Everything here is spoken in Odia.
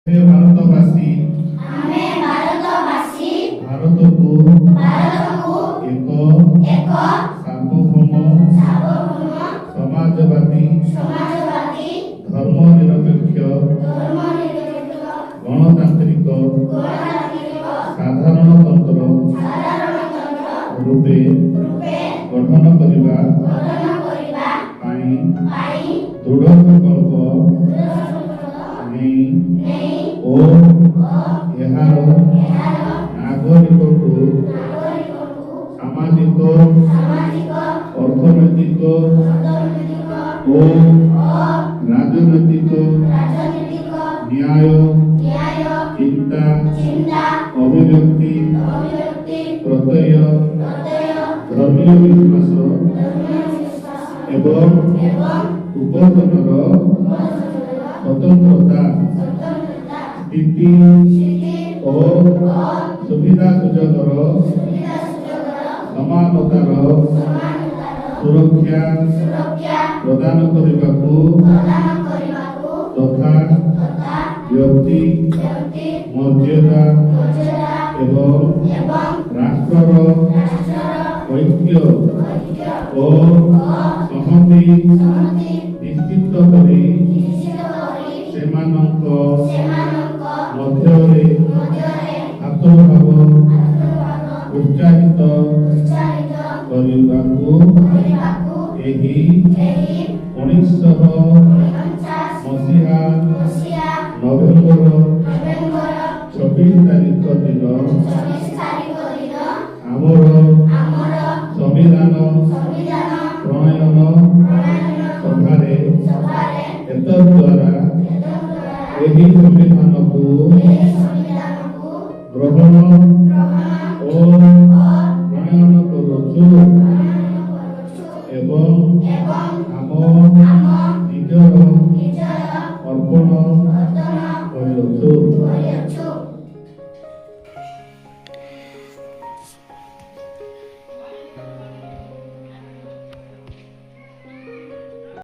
ହେ ଭାରତବାସୀ, ଆମେ ଭାରତବାସୀ, ଭାରତକୁ ଭାରତକୁ ଏକ ଏକ ସାର୍ବଭୌମ, ସାର୍ବଭୌମ, ସମାଜବାଦୀ, ସମାଜବାଦୀ, ଧର୍ମନିରପେକ୍ଷ, ଧର୍ମନିରପେକ୍ଷ, ଗଣତାନ୍ତ୍ରିକ, ଗଣତାନ୍ତ୍ରିକ, ସାଧାରଣତନ୍ତ୍ର ସାଧାରଣତନ୍ତ୍ର ରୂପେ ରୂପେ ଗଠନ କରିବା ଗଠନ କରିବା ପାଇଁ ପାଇଁ ଦୃଢ଼ ସଂକଳ୍ପ ଦୃଢ଼ ସଂକଳ୍ପ ନେଇ ନେଇ ଓ ଓ ଏହାର ଏହାର ନାଗରିକଙ୍କୁ ନାଗରିକଙ୍କୁ ସାମାଜିକ, ସାମାଜିକ, ଅର୍ଥନୈତିକ ଅର୍ଥନୈତିକ ଓ ଓ ରାଜନୈତିକ ରାଜନୈତିକ ନ୍ୟାୟ, ନ୍ୟାୟ, ଚିନ୍ତା, ଚିନ୍ତା, ଅଭିବ୍ୟକ୍ତି, ଅଭିବ୍ୟକ୍ତି, ପ୍ରତ୍ୟୟ, ପ୍ରତ୍ୟୟ, ଧର୍ମୀୟ ବିଶ୍ୱାସ ଧର୍ମୀୟ ବିଶ୍ୱାସ ଏବଂ ଏବଂ ଉପାସନାର ଉପାସନାର ସ୍ୱତନ୍ତ୍ରତା, ସ୍ୱତନ୍ତ୍ରତା, ସ୍ଥିତି ସ୍ଥିତି ଓ ଓ ସୁବିଧା ସୁଯୋଗର ସୁବିଧା ସୁଯୋଗର ସମାନତାର ସମାନତାର ସୁରକ୍ଷା ସୁରକ୍ଷା ପ୍ରଦାନ କରିବାକୁ ପ୍ରଦାନ କରିବାକୁ ତଥା ତଥା ବ୍ୟକ୍ତି ବ୍ୟକ୍ତି ମର୍ଯ୍ୟାଦା ମର୍ଯ୍ୟାଦା ଏବଂ ଏବଂ ରାଷ୍ଟ୍ରର ରାଷ୍ଟ୍ରର ଐକ୍ୟ ଐକ୍ୟ ଓ ଓ ସଂହତି ସଂହତି ନିଶ୍ଚିତ କରି ନିଶ୍ଚିତ କରି ସେମାନଙ୍କ ସେମାନଙ୍କ ମଧ୍ୟରେ ମଧ୍ୟରେ ଭ୍ରାତୃଭାବ ଭ୍ରାତୃଭାବ ଉତ୍ସାହିତ ଉତ୍ସାହିତ କରିବାକୁ କରିବାକୁ ଏହି ଏହି 1949 49 ମସିହା ମସିହା ନଭେମ୍ବର ନଭେମ୍ବର 26 ତାରିଖ ଦିନ 26 ତାରିଖ ଦିନ ଆମର ଆମର ସମ୍ବିଧାନ ସମ୍ବିଧାନ ପ୍ରଣୟନ ପ୍ରଣୟନ ସଭାରେ ସଭାରେ ଏତଦ୍ୱାରା ଏତଦ୍ୱାରା ଏହି ସମ୍ବିଧାନକୁ ଏହି ସମ୍ବିଧାନକୁ ଗ୍ରହଣ ଗ୍ରହଣ ଓ ଓ ପ୍ରଣୟନ କରୁଅଛୁ ପ୍ରଣୟନ କରୁଅଛୁ ଏବଂ ଏବଂ ଆମ ଆମ ନିଜର ନିଜର ଅର୍ପଣ ଅର୍ପଣ କରିଅଛୁ।